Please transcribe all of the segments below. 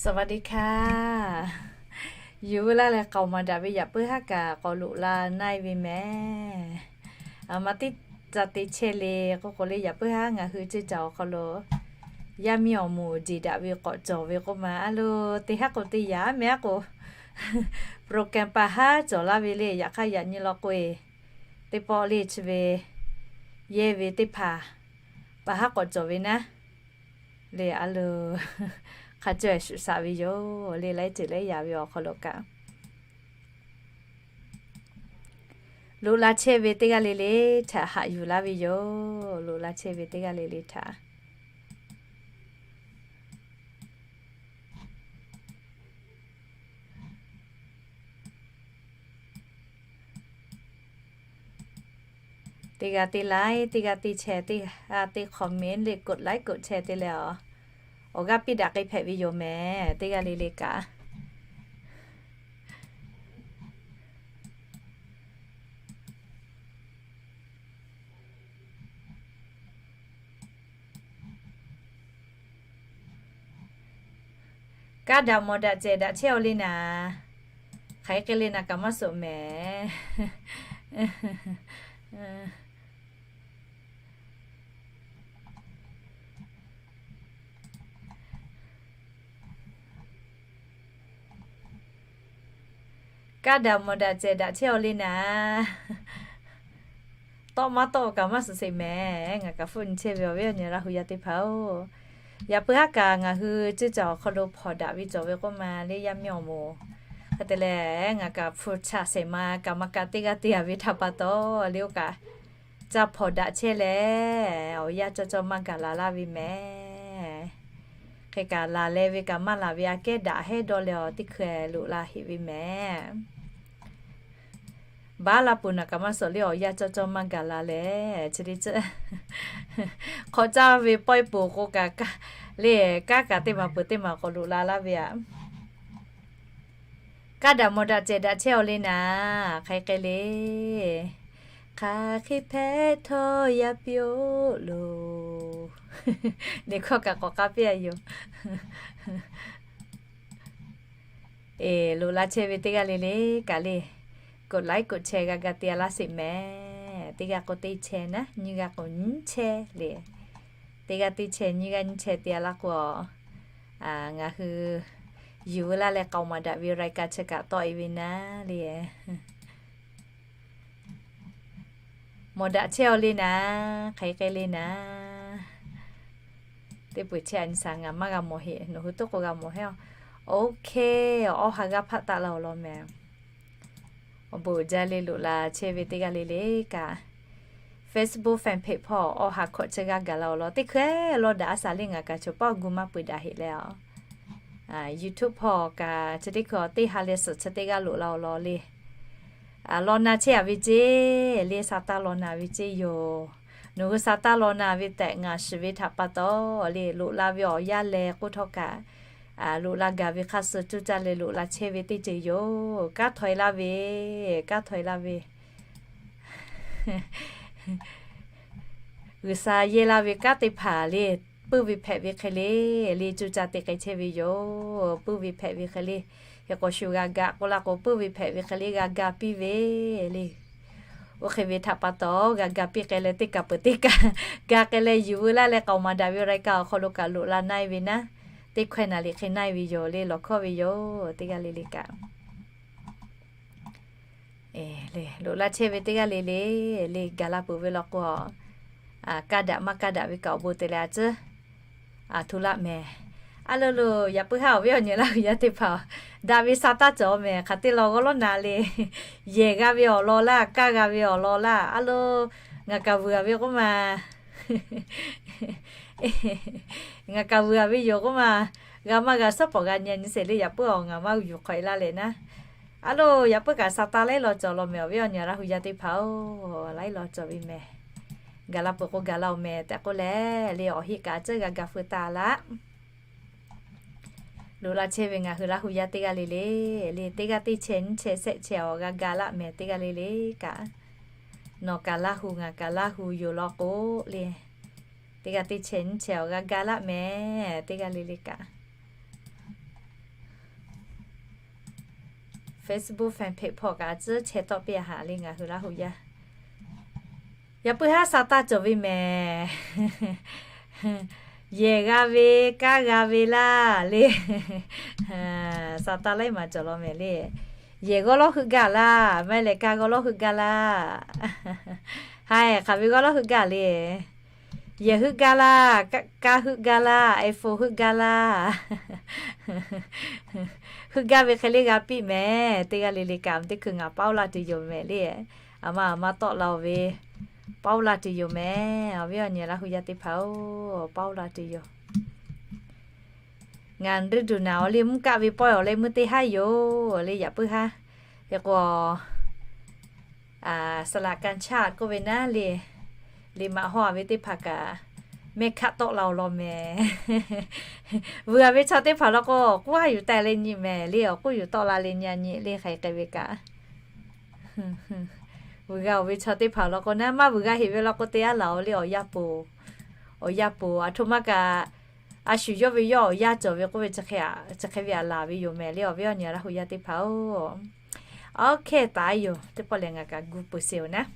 สวัสดีค่ะ Yuˬ veu laˇ leh k'aoˍ maˍ daꞈ ve yaꞈ puiˉ haˉ kaꞈ k'awꞈ loꞈ la na-e ve mehˍ. Maˇ teˇ ca te chehˇ le k'oˆ k'o le, yaꞈ puiˉ haˉ ngaˬ hui ceuˇ caˬ awˬ hk'aw lo yaˇ miˇ awˬ moˍ jeˬ daꞈ ve k'awꞈ cawˬ ve k'oˆ ma, a lo teˇ haˉ k'o teˇ yaꞈ mehˍ a k'o, program pa haˉ cawˬ laˇ ve le. Yaꞈ hk'aˇ yaꞈ nyi law k'o-e, teˇ pawˆ le chi ve yehˇ ve teˇ hpaˍ pa haˉ k'awꞈ cawˬ ve naˉ le. A lo hk'a caweh shuˍ shaꞈ ve yoˬ le. Laiˉ ceuˬ laiˉ yaꞈ ve awˬ hk'aw lo kaꞈ loꞈ la chehˇ ve teˇ g'aˇ le le htaꞈ haꞈ yuˬ laˇ ve yoˬ. Loꞈ la chehˇ ve teˇ g'aˇ le le htaꞈ teˇ g'aˇ teˇ like, teˇ g'aˇ teˇ share, teˇ g'aˇ teˇ comment le, กดไลค์ กดแชร์ te leh a, awˬ g'aˇ piˇ daꞈ k'ai hpehꞈ ve yoˬ mehˍ. Teˇ g'aˇ le le kaꞈ Kaˇ daꞈ mawˬ daꞈ cehˬ daꞈ chehˇ-aw le naˍ. Hk'aˬ hk'e le naˍ kaꞈ maˇ suhˍ mehˍ. Kaˇ daꞈ mawˬ daꞈ cehˬ daꞈ chehˇ-aw le naˍ. Tawˆ maˇ tawˆ kaꞈ maˇ suhˍ sheˍ mehˍ. Ngaˬ kaꞈ hpfuhˆ nyi chehˇ ve awˬ viˉ awˬ nyi Laˇ hu yaˇ teˇ hpaˍ-oˬ, yaꞈ puiˉ haˉ kaꞈ ngaˬ hui ceuˇ caˬ awˬ hk'aw lo hpawnˬ daꞈ ve cawˬ ve k'oˆ ma le, yaˇ miˇ awˬ moˍ. Hk'e te leh, ngaˬ kaꞈ hpu chaꞈ sheˍ ma kaꞈ maˇ kaꞈ teˇ g'aˇ te-a ve htaꞈ pa taw le, oˇ kaꞈ ca hpawnˬ daꞈ chehˇ leh, awˬ yanˇ cawˇ cawˇ maˇ gaˬ la laˇ ve mehˍ. Hk'e kaꞈ laˬ leh ve kaꞈ maˇ laˬ ve aꞈ kehˉ daꞈ hehˉ dawˇ leh awˬ teˇ hkui-eh loꞈ la heꞈ ve mehˍ. Baˉ laˇ peuˬ naˍ kaꞈ maˇ suhˍ le, awˬ yanˇ cawˇ cawˇ maˇ gaˬ la leh, chi teˇ ceuˬ hk'awꞈ caˇ ve pawehˇ poˬ k'o kaꞈ le, kanˉ kaꞈ teˇ maˬ peuˬ teˇ maˬ k'awꞈ loꞈ la laˇ ve aꞈ. Kaˇ daꞈ mawˬ daꞈ cehˬ daꞈ chehˇ-aw le naˍ. Hk'aˬ hk'e le, hk'aˬ hk'e hpehꞈ htawˇ yaˇ piˇ-oˆ loˬ. Liꞈ hkawˇ kaꞈ k'awꞈ k'aˇ piˇ-a yoˬ. Eˬ, loꞈ la chehˇ ve teˇ g'aˇ le le kaꞈ le, กดไลค์ กดแชร์ g'a ga te-a laˇ sheˍ mehˍ. Teˇ g'aˇ k'o teˇ chehˇ naˉ, nyiˇ g'aˇ k'o nyiˇ chehˇ le. Teˇ g'aˇ teˇ chehˇ, nyiˇ g'aˇ nyiˇ chehˇ te-a laˇ k'o, ngaˬ hui yuˬ veu laˇ leh k'aoˍ maˍ daꞈ ve รายการ chi kaꞈ tawˆ-e ve naˉ le. Mawˬ daꞈ chehˇ-aw le naˍ. Hk'aˬ hk'e le naˍ. Teˇ peuˬ chehˇ-a nyi shaˍ, ngaˬ maˇ g'a mawˬ heˆ, nawˬ hui toˆ k'o g'a mawˬ heˆ-a. OK, awˬ ha g'aˇ hpaˆ taˆ la-awˬ lawn mehˍ. Awˬ bon uiˍ jaˇ le, loꞈ la chehˇ ve teˇ g'aˇ le le kaꞈ, Facebook fan page hpawˇ awˬ ha hkawꞈ chi g'aˇ gaˬ la-awˬ lawn, teˇ hkui-eh lawˇ daꞈ-a shaˍ le, ngaˬ kaꞈ choˬ paˇ gu maˇ peuˬ daꞈ heˆ leh a. YouTube hpawˇ kaꞈ chi teˇ hkui-a teˇ ha leh suhˍ chi teˇ g'aˇ loꞈ la-awˬ lawn le. Law na chehˇ-a ve ceˇ le, sa taˇ law na ve ceˇ yoˬ. Nawˬ hui sa taˇ law na ve tehꞈ ngaˬ shiˍ ve htaꞈ pa taw le, loꞈ la ve awˬ yanˇ leh k'oˆ htawˇ kaꞈ, loꞈ la gaˬ ve hk'a suh coˇ caˇ leh loꞈ la chehˇ ve teˇ ceuˬ yoˬ. Kanˉ htawꞈ-e laˇ ve, kanˉ htawꞈ-e laˇ ve, G'uiˬsha yehˇ laˇ ve kanˉ teˇ hpaˍ le, puiˇ ve hpehꞈ ve hk'e le, le coˇ caˇ te k'ai chehˇ ve yoˬ. Puiˇ ve hpehꞈ ve hk'e le, hk'e k'awꞈ shu g'a gaꞈ k'oˆ laˇ k'o, puiˇ ve hpehꞈ ve hk'e le g'a ga piˇ ve le. Oˇ hk'e ve htaꞈ pa taw, g'a ga piˇ k'ai leh teˇ kaˬ peuˬ teˇ kaˬ ga k'ai leh yuˬ veu laˇ leh k'aoˍ maˍ daꞈ ve รายการ awˬ hk'aw lo kaꞈ loꞈ la na-e ve naˉ, teˇ hkawehˇ naˍ liꞈ hk'e na-e ve yoˬ le, lawˬ hkawˇ ve yoˬ. Teˇ g'aˇ le le kaꞈ loꞈ la chehˇ ve teˇ g'aˇ le le, le gaˬ la peuˬ ve law k'o, kaˇ daꞈ maˇ kaˇ daꞈ ve kaꞈ awˬ bon te leh a tcuhˉ a htu laˇ mehˍ. A lo lo, yaꞈ puiˉ haˉ awˬ viˉ awˬ nyi Laˇ hu yaˇ teˇ hpaˍ, daꞈ ve sa taˇ cawˬ mehˍ. Hk'aˬ te law g'awˇ lawˉ na le, yehˬ g'a ve awˬ lawn laˇ, kaˇ g'a ve awˬ lawn laˇ. A lo, ngaˬ kaꞈ vuiˬ-a ve k'oˆ ma, ngaˬ kaꞈ vuiˬ-a ve yoˬ k'oˆ ma, g'a maˇ g'a suhˉ pawˍ g'a nyi nyi sheˍ le, yaꞈ puiˉ awˬ ngaˬ maˇ yuˬ hk'awꞈ-e laˇ leh naˉ. A lo, yaꞈ puiˉ kaꞈ sa taˇ laiˉ law cawˬ law mehˍ, awˬ viˉ awˬ nyi Laˇ hu yaˇ teˇ hpaˍ-oˬ, laiˉ law cawˬ ve mehˍ. Gaˬ la peuˬ k'o gaˬ la-oˬ mehˍ tehꞈ k'oˆ leh, le awˬ heˆ kaꞈ a tcuhˉ g'a ga feu taˍ laˇ. Loꞈ la chehˇ ve ngaˬ hui Laˇ hu yaˇ teˇ g'aˇ le le, le teˇ g'aˇ teˇ chehˇ nyiˇ chehˇ shehˆ chehˇ awˬ g'a ga laˇ mehˍ. Teˇ g'aˇ le le kaꞈ, nawˬ kaꞈ Laˇ hu, ngaˬ kaꞈ Laˇ hu yoˬ law k'o le, teˇ g'aˇ teˇ chehˇ nyiˇ chehˇ awˬ g'a ga laˇ mehˍ. Teˇ g'aˇ le le kaꞈ Facebook fan page hpawˇ kaꞈ tcuhˉ chehˇ tawˆ piˇ a haꞈ le ngaˬ hui Laˇ huˍ yaˇ. Yaꞈ puiˉ haˉ sa taˇ cawˬ ve mehˍ. Yehˬ g'a ve, kaˇ g'a ve laˇ le. Sa taˇ laiˉ maˬ cawˬ law mehˍ le. Yehˬ g'awˇ lawˇ heuˆ gaˇ laˇ, maˇ heˆ leh kaˇ g'awˇ lawˇ heuˆ gaˇ laˇ. Haiˬ, hk'aˬ ve g'awˇ lawˇ heuˆ gaˇ le. Yehˬ heuˆ gaˇ laˇ, kaˇ heuˆ gaˇ laˇ, iPhone heuˆ gaˇ laˇ. Heuˆ gaˇ ve hk'e le g'a piˇ mehˍ. Teˇ g'aˇ le le kaꞈ teˇ hkui ngaˬ paˉ oˇ la tuˬ yoˬ mehˍ le. Aˬ ma aˬ ma tawˆ la-oˬ ve, paˉ oˇ la tuˬ yoˬ mehˍ. Awˬ viˉ awˬ nyi Laˇ huˍ yaˇ teˇ hpaˍ-oˬ, paˉ oˇ la tuˬ yoˬ. Ngaˬ ruˇ duˬ naˍ awˬ le mvuhˇ kaˆ ve pawehˇ awˬ leh meuˇ teˇ haˉ yoˬ le yaꞈ puiˉ haˉ. Hk'e k'o, saˍ laꞈ ka chaˇ k'oˆ ve naˉ le, liꞈ maꞈ haw a ve teˇ hpaˍ kaꞈ mehˆ hkaˆ tawˆ la-oˬ law mehˍ. Vuiˬ a ve chaw teˇ hpaˍ law k'o, k'oˆ haˉ yuˬ taˍ leh nyi mehˍ le, awˬ k'oˆ yuˬ tawˆ la leh nyi a nyi le hk'e k'ai ve kaꞈ. Vuiˬ g'a-oˬ ve chaw teˇ hpaˍ law k'o naˉ, maˇ vuiˬ g'a heꞈ ve law k'o, te aˉ laˬ-oˬ le awˬ yaˇ poˬ. Awˬ yaˇ poˬ aˬ htoꞈ ma kaꞈ, a shu yawˇ ve yawˇ awˬ yaˇ cawˬ ve k'oˆ ve, chi hk'e ve aˬ laˬ ve yoˬ mehˍ le awˬ viˉ awˬ nyi Laˇ huˍ yaˇ teˇ hpaˍ-oˬ. Awˬ hkehˇ taˍ yoˬ, teˇ pawˆ lehˬ ngaˬ kaꞈ gu peuˬ sheˍ-oˬ naˉ.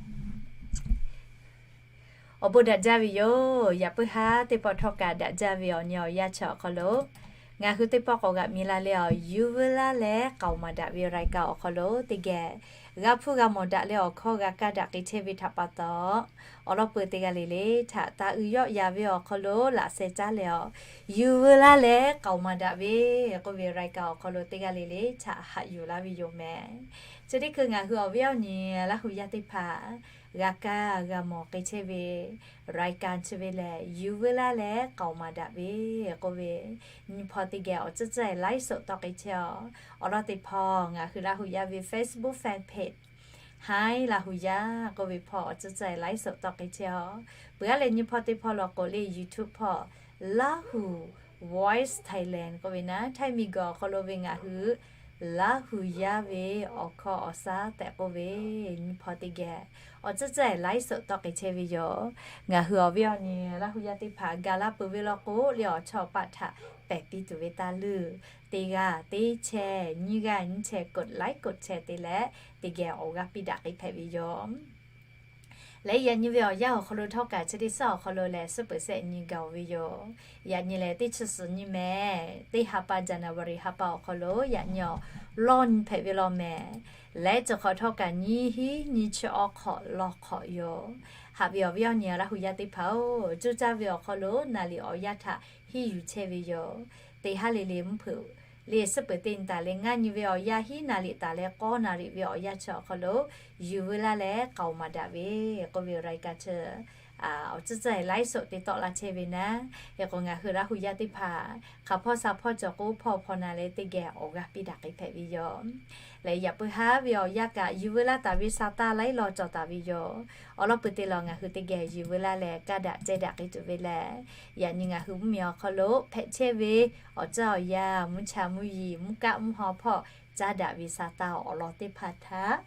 Awˬ bon daꞈ jaˇ ve yoˬ. Yaꞈ puiˉ haˉ teˇ pawˆ htawˇ kaꞈ daꞈ jaˇ ve awˬ nyi awˬ yaˇ chi awˬ hk'aw lo, ngaˬ hui teˇ pawˆ k'awꞈ g'aꞈ mi la leh awˬ yuˬ veu laˇ leh k'aoˍ maˍ daꞈ ve raiˍ ka awˬ hk'aw lo teˇ geh g'a hpuˇ g'a mawˬ daꞈ leh awˬ hkawˇ g'a kaˇ daꞈ k'ai chehˇ ve htaꞈ pa taw, awˬ lawn peuˬ teˇ g'aˇ le le htaꞈ taˇ uiˍ yawˆ ya ve awˬ hk'aw lo laꞈ sheh caˉ leh awˬ yuˬ veu laˇ leh k'aoˍ maˍ daꞈ ve k'oˆ ve raiˍ ka awˬ hk'aw lo teˇ g'aˇ le le htaꞈ haꞈ yuˬ laˇ ve yoˬ mehˍ. Chi teˇ hkui ngaˬ hui awˬ viˉ awˬ nyi Laˇ huˍ yaˇ teˇ hpaˍ g'a kaˇ g'a mawˬ k'ai chehˇ ve raiˍ ka chi ve lehˬ, yuˬ veu laˇ leh k'aoˍ maˍ daꞈ ve k'oˆ ve, nyi hpawˇ teˇ geh awˬ tcuhˉ tcuhˉ laiˉ soꞈ tawˆ k'ai chehˇ-oˬ. Awˬ lawn teˇ hpawˇ ngaˬ hui Laˇ huˍ yaˇ ve Facebook fan page Haiˉ Laˇ huˍ yaˇ k'oˆ ve hpawˇ awˬ tcuhˉ tcuhˉ laiˉ soꞈ tawˆ k'ai chehˇ-oˬ. Peuˬ aˉ leh nyi hpawˇ teˇ hpawˇ law k'o le YouTube hpawˇ Laˇ huˍ Voice Thailand k'oˆ ve naˉ, Htaiˇ miˬ guiˬ awˬ hk'aw lo ve ngaˬ hui Laˇ huˍ yaˇ ve awˬ hkawˇ awˬ shaˉ tehꞈ k'oˆ ve, nyi hpawˇ teˇ geh awˬ tcuhˉ tcuhˉ laiˉ soꞈ tawˆ k'ai chehˇ ve yoˬ. Ngaˬ hui awˬ viˉ awˬ nyi Laˇ huˍ yaˇ teˇ hpaˍ ga laˇ peuˬ ve law k'o le awˬ chawˇ paˆ htaꞈ pehˬ piˇ tuˬ ve taˇ leuˬ. Teˇ g'aˇ teˇ chehˇ, nyiˇ g'aˇ nyiˇ chehˇ กดไลค์ กดแชร์ te leh teˇ geh awˬ g'aˇ piˇ daꞈ k'ai hpehꞈ ve yoˬ. Leh yaꞈ nyi ve awˬ yanˇ awˬ hk'aw lo htawˇ kaꞈ chi teˇ suhˉ awˬ hk'aw lo lehˬ suhˉ peuˬ shehˆ nyi gaˬ-oˬ ve yoˬ. Yaꞈ nyi lehˬ teˇ chi suhˍ nyi mehˍ. Teˇ ha pa January ha pa awˬ hk'aw lo yaꞈ nyi awˬ lawˇ nyi hpehꞈ ve law mehˍ. Leh chi hk'awꞈ htawˇ kaꞈ nyiˇ hinˉ nyiˇ chi awˬ hk'awꞈ lawˇ hk'awꞈ yoˬ. Haꞈ ve awˬ viˉ awˬ nyi Laˇ huˍ yaˇ teˇ hpaˍ-oˬ, cuˇ caˇ ve awˬ hk'aw lo naˍ riˍ awˬ yanˇ htaꞈ hiˇ yuˬ chehˇ ve yoˬ. Teˇ haˉ le le mvuhˇ hpeuꞈ le suhˉ peuˬ teˇ nyi taˍ leh ngaˇ nyi ve awˬ yanˇ hiˉ naˍ riˍ taˍ leh k'awˇ naˍ riˍ ve awˬ yanˇ chi awˬ hk'aw lo yuˬ veu laˇ leh k'aoˍ maˍ daꞈ ve k'oˆ ve raiˍ ka chi awˬ tcuhˉ tcuhˉ laiˉ soꞈ te tawˆ la chehˇ ve naˉ. Hk'e k'o ngaˬ hui Laˇ huˍ yaˇ teˇ hpaˍ hk'aˬ hpawˇ sha hpawˇ cawˬ k'o hpawˇ hpawˇ na leh teˇ geh awˬ g'aˇ piˇ daꞈ k'ai hpehꞈ ve yoˬ. Leh yaꞈ puiˉ haˉ ve awˬ yanˇ kaꞈ yuˬ veu laˇ taˍ ve sa taˇ laiˉ law cawˬ taˍ ve yoˬ. Awˬ lawn peuˬ te law ngaˬ hui teˇ geh yuˬ veu laˇ leh kaˇ daꞈ ceh daꞈ k'ai tuˬ ve lehˬ, yaꞈ nyi ngaˬ hui mvuhˇ miˬ awˬ hk'aw lo hpehꞈ chehˇ ve awˬ tcuhˉ awˬ yanˇ, mvuhˇ cha mvuhˇ yiˍ, mvuhˇ kaˆ mvuhˇ haw hpawˇ caˉ daꞈ ve sa taˇ awˬ lawn teˇ hpaˍ htaꞈ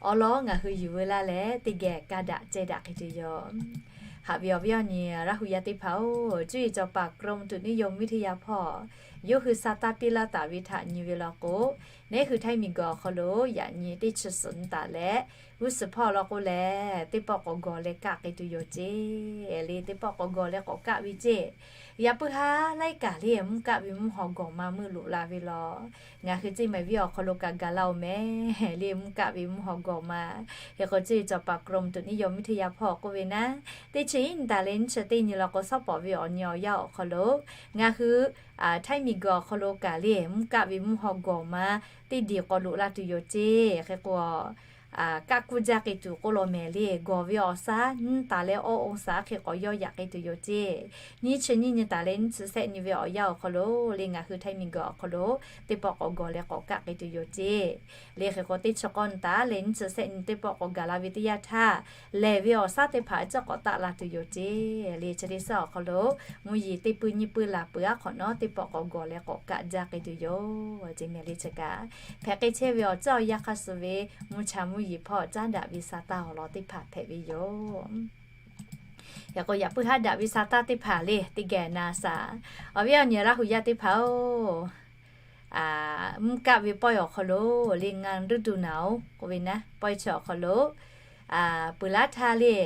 awˬ lawn ngaˬ hui yuˬ veu laˇ leh teˇ geh kaˇ daꞈ ceh daꞈ k'ai tuˬ yoˬ. Haꞈ ve awˬ viˉ awˬ nyi Laˇ huˍ yaˇ teˇ hpaˍ-oˬ, cuˇ yiˍ cawˬ paˍ กรมอุตุนิยมวิทยา hpawˇ yawˇ hui sa taˇ piˇ laˇ taˍ ve htaꞈ nyi ve law k'o, neˉ hui Htaiˇ miˬ guiˬ awˬ hk'aw lo yaꞈ nyi teˇ chi suhˍ nyi taˍ leh, g'uˇ suhˍ hpawˇ law k'o lehˬ teˇ pawˆ k'awꞈ gawˬ leh kaˆ k'ai tuˬ yoˬ ceˇ le. Teˇ pawˆ k'awꞈ gawˬ leh k'awꞈ kaˆ ve ceˇ. Yaꞈ puiˉ haˉ laiˉ kaꞈ le mvuhˇ kaˆ ve mvuhˇ haw gawˬ ma meuˇ loꞈ la ve law. Ngaˬ hui ceˇ mehˍ viˉ awˬ hk'aw lo kaꞈ gaˬ laˇ-oˬ mehˍ le mvuhˇ kaˆ ve mvuhˇ haw gawˬ ma. Hk'e k'o cuˇ yiˍ cawˬ paˍ กรมอุตุนิยมวิทยา hpawˇ k'oˆ ve naˉ, teˇ chi hiˉ nyi taˍ leh nyiˇ chi teˇ nyi law k'o shawˉ pawˍ ve awˬ nyi awˬ yanˇ awˬ hk'aw lo ngaˬ hui Htaiˇ miˬ guiˬ awˬ hk'aw lo kaꞈ le mvuhˇ kaˆ ve mvuhˇ haw gawˬ ma teˇ diˬ k'awꞈ loꞈ la tuˬ yoˬ ceˇ. Hk'e k'o kaˆ kuˇ jaˇ k'ai tuˬ k'oˆ law mehˍ le, gawˬ ve awˬ shaˉ nyiˇ taˍ leh awˇ องศา hk'e k'awꞈ yawˇ yaꞈ k'ai tuˬ yoˬ ceˇ. Nyiˇ chi nyiˇ nyi taˍ leh nyiˇ chi shehˆ nyi ve awˬ yanˇ awˬ hk'aw lo le ngaˬ hui Htaiˇ miˬ guiˬ awˬ hk'aw lo teˇ pawˆ k'awꞈ gawˬ leh k'awꞈ kaˆ k'ai tuˬ yoˬ ceˇ. Le hk'e k'o teˇ chi k'awˇ nyi taˍ leh nyiˇ chi shehˆ nyi teˇ pawˆ k'awꞈ gaˬ la ve teˇ yanˇ htaˇ, lehˬ ve awˬ shaˉ teˇ hpaˍ cawˇ k'awꞈ taˆ la tuˬ yoˬ ceˇ. Le chi teˇ suhˉ awˬ hk'aw lo mvuhˇ yeˬ teˇ puiˇ nyiˇ puiˇ laˬ peuˬ aˉ hk'awꞈ nawˉ teˇ pawˆ k'awꞈ gawˬ leh k'awꞈ kaˆ jaˇ k'ai tuˬ yoˬ ceˇ mehˍ le. Chi kaꞈ hpehꞈ k'ai chehˇ ve awˬ tcuhˉ awˬ yanˇ hk'a shuˍ ve mvuhˇ cha mvuhˇ yeˬ hpawˇ caˉ daꞈ ve sa taˇ awˬ lawn teˇ hpaˍ hpehꞈ ve yoˬ. Yaꞈ k'o yaꞈ puiˉ haˉ daꞈ ve sa taˇ teˇ hpaˍ le teˇ geh na shaˍ. Awˬ viˉ awˬ nyi Laˇ huˍ yaˇ teˇ hpaˍ-oˬ, mvuhˇ kaˆ ve pawehˇ awˬ hk'aw lo le, ngaˬ ruˇ duˬ naˍ-oˬ k'oˆ ve naˉ, pawehˇ chi awˬ hk'aw lo peuˬ laˇ htaˇ le,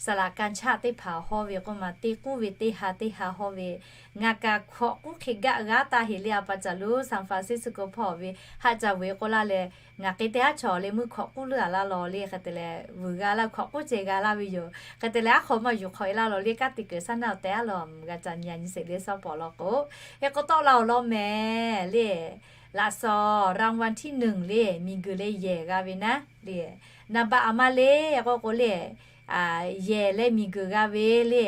saˍ laꞈ ka chaˆ teˇ hpaˍ hawˇ ve k'oˆ ma, teˇ k'uˉ ve teˇ ha teˇ ha hawˇ ve, ngaˬ kaꞈ hkawꞈ k'uˉ hk'e gaˆ g'aˇ taˇ heˍ le. A pa caˬ lo San Francisco hpawˇ ve haˆ ca vuiˬ k'oˆ laˇ leh, ngaˬ k'e teˇ haˉ chaw le meuˇ hkawꞈ k'uˉ leuˉ a laˇ law le. Hk'e te leh vuiˬ g'a laˇ, hkawꞈ k'uˉ ceh g'a laˇ ve yoˬ. Hk'e te leh aˉ hk'aw maˇ yuˬ hk'awꞈ e laˇ law le. Kanˉ te kuiˬ shaˉ naˆ awˬ tehˬ aˉ law, gaˬ ca nyi a nyi sheˍ le, sawˉ pawˍ law k'o, hk'e k'o tawˆ la awˬ lawn mehˍ le. Laꞈ shawnˍ รางวัลที่หนึ่ง le, miˬ guiˬ leh yehˬ g'a ve naˉ le, naˍ baꞈ aˬ ma le k'oˆ k'o le, yehˬ leh miˬ guiˬ g'a ve le,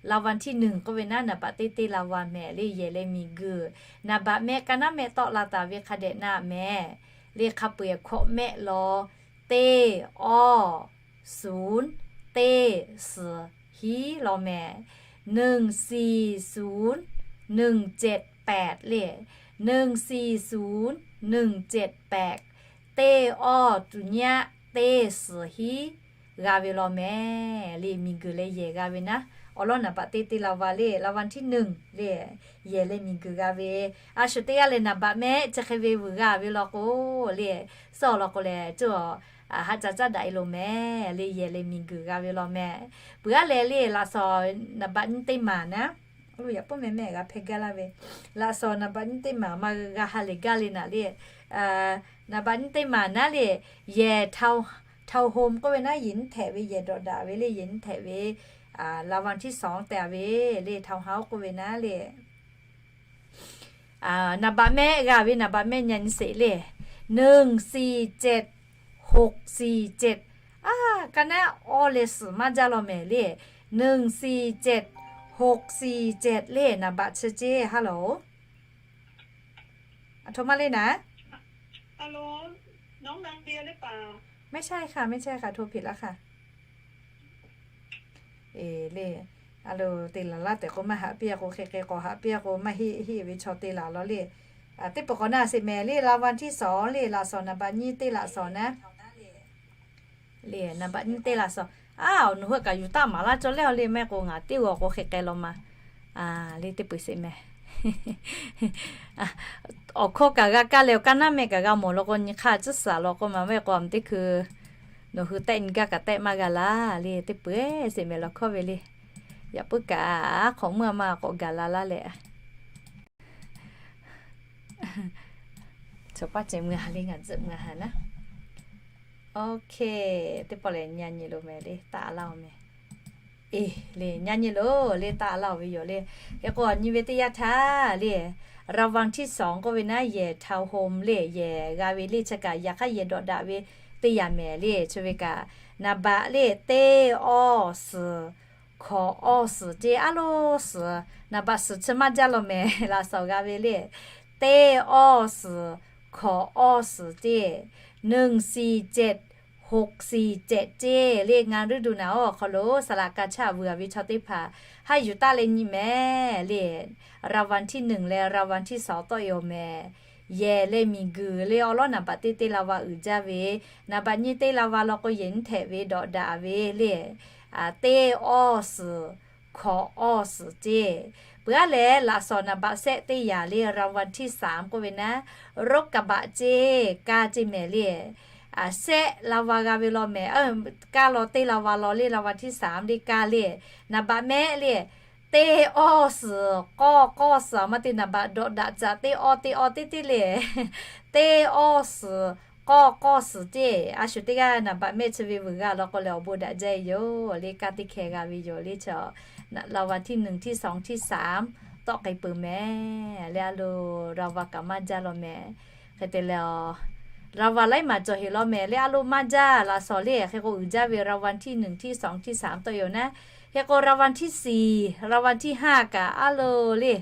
รางวัลที่หนึ่ง k'oˆ ve naˉ, naˍ baꞈ teˇ teˇ la va mehˍ le, yehˬ leh miˬ guiˬ. Naˍ baꞈ mehˆ ka naˉ mehˆ tawˆ la taˍ ve hk'a dehꞈ na mehˍ le. Hk'a peu-eˬ hkawꞈ mehˆ law, teˇ awˇ suˍ, teˇ suhˍ hiˉ law mehˍ. หนึ่งสี่ศูนย์ หนึ่งเจ็ดแปด le, หนึ่งสี่ศูนย์ หนึ่งเจ็ดแปด teˇ awˇ tuˬ nyaˆ teˇ suhˍ hiˉ g'a ve law mehˍ le. Miˬ guiˬ leh yehˬ g'a ve naˉ, awˬ lawn naˍ baꞈ teˇ teˇ la va le, รางวัลที่หนึ่ง le, yehˬ leh miˬ guiˬ g'a ve. A shu teˇ g'aˇ lehˬ naˍ baꞈ mehˆ chi hk'e ve vuiˬ g'a ve law k'o le, suhˉ awˬ lawn k'o lehˬ, coˇ haˆ ca caˉ daꞈ e lo mehˍ le, yehˬ leh miˬ guiˬ g'a ve law mehˍ. Peuˬ aˉ leh le, laꞈ shawnˍ naˍ baꞈ nyiˇ teˇ maˬ naˉ, yaꞈ puiˉ mehˍ mehˆ g'a hpehˇ gaˇ laˇ ve, laꞈ shawnˍ naˍ baꞈ nyiˇ teˇ maˬ ma g'a ha lehˬ gaˇ le naˍ le. Naˍ baꞈ nyiˇ teˇ maˬ naˉ le, yehˬ ทาวน์โฮม k'oˆ ve naˉ, yehˬ nyiˇ htehꞈ ve, yehˬ dawꞈ daꞈ ve le, yehˬ nyiˇ htehꞈ ve รางวัลที่สอง te ve le, ทาวน์เฮาส์ k'oˆ ve naˉ le. Naˍ baꞈ mehˆ g'a ve, naˍ baꞈ mehˆ nyi nyi sheˍ le. หนึ่งสี่เจ็ดหกสี่เจ็ด aˉ, ka naˉ awˇ leh suhˍ maˇ jaˇ law mehˍ le. หนึ่งสี่เจ็ดหกสี่เจ็ด le, naˍ baꞈ chi ceˇ ha loˬ. A htoꞈ ma le naˉ? ไม่ใช่ค่ะ ไม่ใช่ค่ะ โทรผิดแล้วค่ะ Eˬ le, a lo te laˬ laˇ tehꞈ k'o maˇ haꞈ piˇ a k'o, hk'e hk'e k'awꞈ haꞈ piˇ a k'o maˇ heˆ heˆ ve chaw te laˬ law le. Teˇ pawˆ k'awꞈ na sheˍ mehˍ le, รางวัลที่สอง le, laꞈ shawnˍ naˍ baꞈ nyiˇ teˇ laꞈ shawnˍ naˉ le, naˍ baꞈ nyiˇ teˇ laꞈ shawnˍ. A, nawˬ hui kaꞈ yuˬ taˆ maˍ laˇ cawˇ leh le, maˇ heˆ k'o ngaˬ teˇ g'aw k'o hk'e k'ai law ma le, teˇ peu-eˬ sheˍ mehˍ. Awˬ hkawˇ kaꞈ g'a kaˇ leh, awˬ ka naˉ mehˆ kaꞈ g'a mawˬ law k'o, nyi hk'aˇ tcuhˉ suhˍ law k'o ma, maˇ heˆ k'o a teˇ hkui nawˬ hui tehˆ nyi gaˇ kaꞈ tehˆ maˇ g'a laˇ le, teˇ peu-eˬ sheˍ mehˍ law hkawˇ ve le. Yaꞈ puiˉ kaꞈ, hk'awꞈ meuˇ a ma k'awꞈ gaˬ la laˇ leh, chaw paˇ ceh mui ha le, ngaˬ tzuhꞈ mui ha naˉ. Oˇhkeh, teˇ pawˆ lehˬ nyi a nyi loˬ mehˍ le, taˆ laˇ-oˬ mehˍ. Eˬ le, nyi a nyi loˬ le, taˆ laˇ-oˬ ve yoˬ le. Hk'e k'o nyi ve teˇ yanˇ htaˇ le, รางวัลที่สอง k'oˆ ve naˉ, yehˬ ทาวน์โฮม le, yehˬ g'a ve le, chi kaꞈ yaꞈ hk'aˇ yehˬ dawꞈ daꞈ ve teˇ yanˇ mehˍ le. Chi ve kaꞈ naˍ baꞈ le, teˇ awˇ suhˍ hkawꞈ awˇ suhˍ ceˇ, aˉ loˉ suhˍ, naˍ baꞈ suhˍ chi maˇ jaˇ law mehˍ, laꞈ shawnˍ g'a ve le. Teˇ awˇ suhˍ hkawꞈ awˇ suhˍ ceˇ, หนึ่งสี่เจ็ดหกสี่เจ็ด ceˇ le. Ngaˬ ruˇ duˬ naˍ awˬ hk'aw lo saˍ laꞈ ka chaˆ vuiˬ a ve chaw teˇ hpaˍ haˉ yuˬ taˆ leh nyi mehˍ le. รางวัลที่หนึ่ง leh รางวัลที่สอง tawˆ e awˬ mehˍ. Yehˬ leh miˬ guiˬ le, awˬ lawn naˍ baꞈ teˇ teˇ la va uiˍ jaˇ ve, naˍ baꞈ nyiˇ teˇ la va law k'o, yehˬ nyiˇ htehꞈ ve dawꞈ daꞈ ve le. Teˇ awˇ suhˍ hkawꞈ awˇ suhˍ ceˇ. Peuˬ aˉ leh laꞈ shawnˍ naˍ baꞈ sehˆ teˇ yanˇ le, รางวัลที่สาม k'oˆ ve naˉ, รถกระบะ ceˇ, kaˇ ceˇ mehˍ le. Sehˆ la va g'a ve law mehˍ, kaˇ law teˇ la va law le, รางวัลที่สาม le, kaˇ le. Naˍ baꞈ mehˆ le, teˇ awˇ suhˍ k'awˇ k'awˇ suhˍ, a ma te naˍ baꞈ dawꞈ daꞈ caꞈ teˇ awˇ teˇ awˇ teˇ teˇ le. Teˇ awˇ suhˍ k'awˇ k'awˇ suhˍ ceˇ. A shu teˇ g'aˇ naˍ baꞈ mehˆ chi ve vuiˬ g'a law k'o leh awˬ bon daꞈ jaˇ e yoˬ le. Kaˇ teˇ hkeh g'a ve yoˬ le. Chi รางวัลที่หนึ่ง ที่สอง ที่สาม tawˆ k'ai peuˬ mehˍ le. A lo รางวัล kaꞈ maˇ jaˇ law mehˍ. Hk'e te leh, รางวัล laiˉ maˬ cawˬ heˍ law mehˍ le. A lo maˇ jaˇ, laꞈ shawnˍ le. Hk'e k'o uiˍ jaˇ ve รางวัลที่หนึ่ง ที่สอง ที่สาม tawˆ e yoˬ naˉ. Hk'e k'o รางวัลที่สี่ รางวัลที่ห้า kaꞈ a lo le,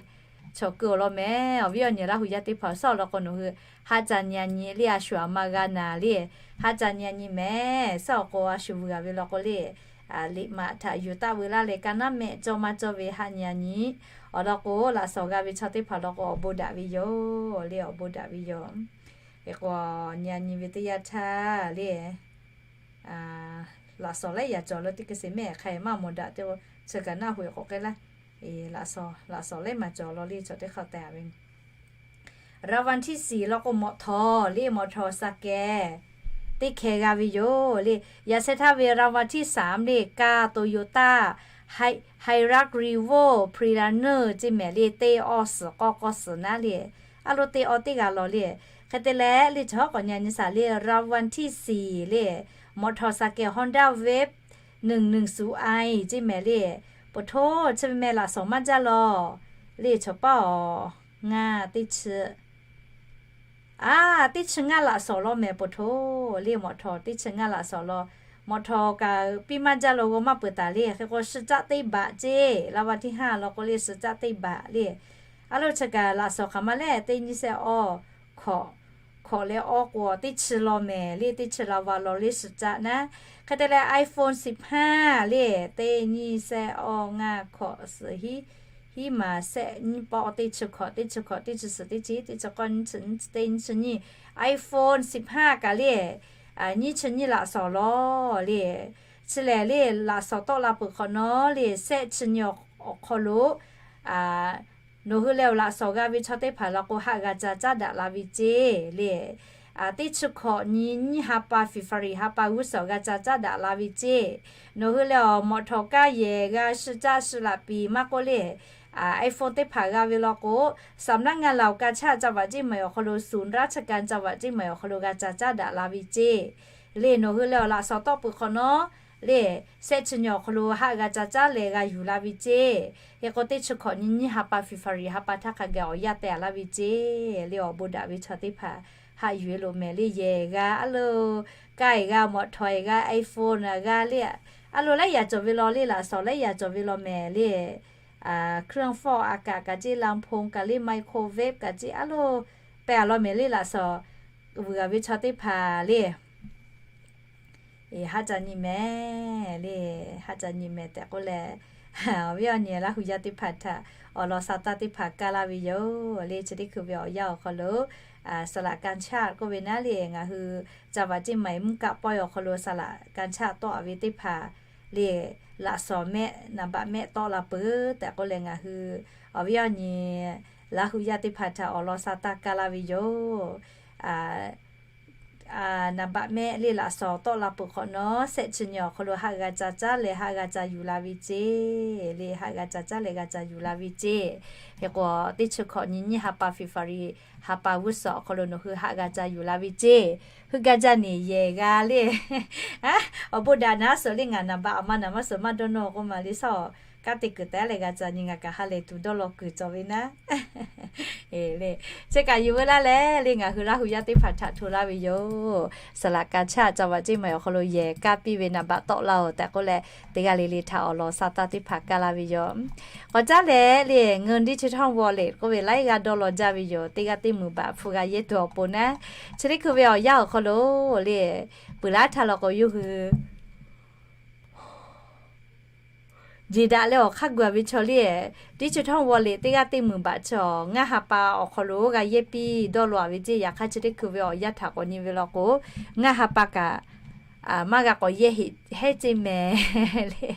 chaw keu awˬ lawn mehˍ. Awˬ viˉ awˬ nyi Laˇ huˍ yaˇ teˇ hpaˍ suhˉ awˬ lawn k'o, nawˬ hui haˆ ca nyi a nyi le, a shu aˬ ma g'a naˍ le. Haˆ ca nyi a nyi mehˍ. Suhˉ awˬ k'o a shu vuiˬ a ve law k'o le, liꞈ maꞈ htaꞈ yuˬ taˆ veu laˇ leh, ka naˉ mehˆ cawˇ maˇ cawˇ ve haˆ nyi a nyi. Awˬ lawn k'o, laꞈ shawnˍ g'a ve chaw teˇ hpaˍ law k'o, awˬ bon daꞈ ve yoˬ le, awˬ bon daꞈ ve yoˬ. Hk'e k'o, nyi a nyi ve teˇ yanˇ htaˇ le, laꞈ shawnˍ laiˉ yaꞈ cawˬ lo teˇ hkui sheˍ mehˍ. Hk'aˬ maˇ mawˬ daꞈ te, chi kaꞈ naˆ hoꞈ k'awꞈ k'ai laˇ. Laꞈ shawnˍ, laꞈ shawnˍ laiˉ maˬ cawˬ law le, chaw teˇ hk'aˇ te a ve. ရၢဝ်ဝၢၼ်ႇထီႉသီႇ law k'o မော်တော် le, မော်တော်ဆိုင်ကယ် teˇ hkeh g'a ve yoˬ le. Yaꞈ sheh htaˇ ve รางวัลที่สาม le, kaˇ Toyota Hilux Revo Prelaner ceˇ mehˍ le, teˇ awˇ suhˍ k'awˇ k'awˇ suhˍ naˉ le, a lo teˇ awˇ teˇ g'a law le. Hk'e te leh le, chaw hawˉ k'awꞈ nyi nyi shaˍ le, รางวัลที่สี่ le, มอเตอร์ไซค์ Honda Wave หนึ่งหนึ่งศูนย์ i ceˇ mehˍ le. Poˬ htoˇ chi ve meh laꞈ shawnˍ maˇ jaˇ law le, chaw paˉ awˬ ngaˇ teˇ chi, a, teˇ chi ngaˇ laꞈ shawnˍ law mehˍ poˬ htoˇ le, มอเตอร์ไซค์ teˇ chi ngaˇ laꞈ shawnˍ law, มอเตอร์ไซค์ kaꞈ piˇ maˇ jaˇ law g'aw maˇ peuˬ taˍ le. Hk'e k'o สิบจักร teˇ baꞈ ceˇ, รางวัลที่ห้า law k'o le สิบจักร teˇ baꞈ le. A lo chi kaꞈ laꞈ shawnˍ hk'aˬ ma le, teˇ nyiˇ shehˆ awˇ hkawꞈ, hkawꞈ leh awˇ k'o teˇ chi law mehˍ le, teˇ chi la va law le สิบจักร naˉ. Hk'e te leh iPhone สิบห้า le, teˇ nyiˇ shehˆ awˇ ngaˇ hkawꞈ suhˍ hiˉ, hiˉ maˍ shehˆ nyiˇ pawˆ teˇ chi hkawꞈ, teˇ chi hkawꞈ, teˇ chi suhˍ, teˇ chi, teˇ chi k'awˇ, nyiˇ chi, teˇ nyiˇ chi nyiˇ, iPhone สิบห้า kaꞈ le, nyiˇ chi nyiˇ laꞈ shawnˍ law le. Chi lehˬ le, laꞈ shawnˍ tawˆ la peuˬ hk'awꞈ nawˉ le, shehˆ chi nyi awˬ hk'aw lo nawˬ hui leh awˬ laꞈ shawnˍ g'a ve chaw teˇ hpaˍ law k'o, haˆ g'a ca caˉ daꞈ la ve ceˇ le. Teˇ chi hkawꞈ nyi nyiˇ ha pa February ha pa g'uˇ suhˍ g'a ca caˉ daꞈ la ve ceˇ. Nawˬ hui leh awˬ มอเตอร์ไซค์ yehˬ g'a สิบจักร laꞈ piˍ maˇ k'oˆ le, iPhone teˇ hpaˍ g'a ve law k'o, สำนักงานเหล่ากาชาด จังหวัดเชียงใหม่ awˬ hk'aw lo, ศูนย์ราชการจังหวัดเชียงใหม่ awˬ hk'aw lo g'a ca caˉ daꞈ la ve ceˇ le. Nawˬ hui leh awˬ laꞈ shawnˍ tawˆ peuˬ hk'awꞈ nawˉ le, shehˆ chi nyi awˬ hk'aw lo haˆ g'a ca caˉ leh g'a yuˬ la ve ceˇ. Hk'e k'o teˇ chi hkawꞈ nyi nyiˇ ha pa February ha pa htaˇ hk'a gaˬ awˬ yaˇ teh a la ve ceˇ le. Awˬ bon daꞈ ve chaw teˇ hpaˍ haˆ yuˬ e loˬ mehˍ le, yehˬ g'a a lo, kaˇ g'a, มอเตอร์ไซค์ g'a, iPhone g'a le, a lo laiˉ yaꞈ cawˬ ve law le, laꞈ shawnˍ laiˉ yaꞈ cawˬ ve law mehˍ le. เครื่องฟอกอากาศ kaꞈ ceˇ, ลำโพง kaꞈ le, microwave kaꞈ ceˇ, a lo peh a law mehˍ le, laꞈ shawnˍ vuiˬ g'a ve chaw teˇ hpaˍ le. Haˆ ca nyi mehˍ le, haˆ ca nyi mehˍ tehꞈ k'oˆ leh, awˬ viˉ awˬ nyi Laˇ hu yaˇ teˇ hpaˍ htaꞈ awˬ lawn sa taˇ teˇ hpaˍ kaˇ laˇ ve yoˬ le. Chi teˇ hkui ve awˬ yanˇ awˬ hk'aw lo, สระกาชาด k'oˆ ve naˉ le, ngaˬ hui จังหวัดเชียงใหม่ มะกะป้อย awˬ hk'aw lo สระกาชาด tawˆ a ve teˇ hpaˍ le, laꞈ shawnˍ mehˆ นามบัตร mehˆ tawˆ la peuˬ tehꞈ k'oˆ leh, ngaˬ hui awˬ viˉ awˬ nyi Laˇ hu yaˇ teˇ hpaˍ htaꞈ awˬ lawn sa taˇ kaˇ laˇ ve yoˬ. นามบัตร mehˆ le, laꞈ shawnˍ tawˆ la peuˬ hk'awꞈ nawˉ, shehˆ chi nyi awˬ hk'aw lo haˆ g'a ca caˉ leh haˆ g'a ca yuˬ la ve ceˇ le, haˆ g'a ca caˉ leh g'a ca yuˬ la ve ceˇ. Hk'e k'o teˇ chi hkawꞈ nyi nyiˇ ha pa February ha pa g'uˇ suhˍ awˬ hk'aw lo nawˬ hui haˆ g'a ca yuˬ la ve ceˇ. Hui ga jaˇ neˬ yehˬ g'a le, awˬ bon daꞈ naˉ suhˍ le, ngaˬ นามบัตร a ma naˍ maˇ suhˍ maˇ dawˇ nawˇ k'oˆ ma le, shaˉ awˬ kanˉ te kuiˬ tehꞈ leh g'a ca nyi, ngaˬ kaꞈ ha lehˬ tuˬ dawˇ law kuiˬ cawˬ ve naˉ. Chi kaꞈ yuˬ veu laˇ leh le, ngaˬ hui Laˇ hu yaˇ teˇ hpaˍ htaꞈ hto laˇ ve yoˬ. สระกาชาด จังหวัดเชียงใหม่ awˬ hk'aw lo yehˬ kaˇ piˇ ve นามบัตร tawˆ laˇ oˬ tehꞈ k'oˆ leh, teˇ g'aˇ le le htaꞈ awˬ lawn sa taˇ teˇ hpaˍ kaˇ laˇ ve yoˬ. K'awꞈ caˉ leh le, เงินดิจิทัลวอลเล็ต k'oˆ ve laiˉ g'aˇ dawˇ law jaˇ ve yoˬ. Teˇ g'aˇ teˇ meunˍ baꞈ hpu g'a yehˇ tuˬ awˬ pon naˉ, chi teˇ hkui ve awˬ yanˇ awˬ hk'aw lo le, peuˬ laˉ htaˇ law k'o yawˇ hui jeˬ daꞈ leh awˬ hk'aˇ gu a ve chaw le, digital wallet teˇ g'aˇ teˇ meunˍ baꞈ chi awˬ ngaˇ ha pa awˬ hk'aw lo g'a yehˇ piˇ dawˇ law a ve ceˇ. Yaꞈ hk'aˇ chi teˇ hkui ve awˬ yanˇ htaꞈ k'awꞈ nyi ve law k'o, ngaˇ ha pa kaꞈ maˇ g'a k'awꞈ yehˇ heꞈ heˉ ceˇ mehˍ le.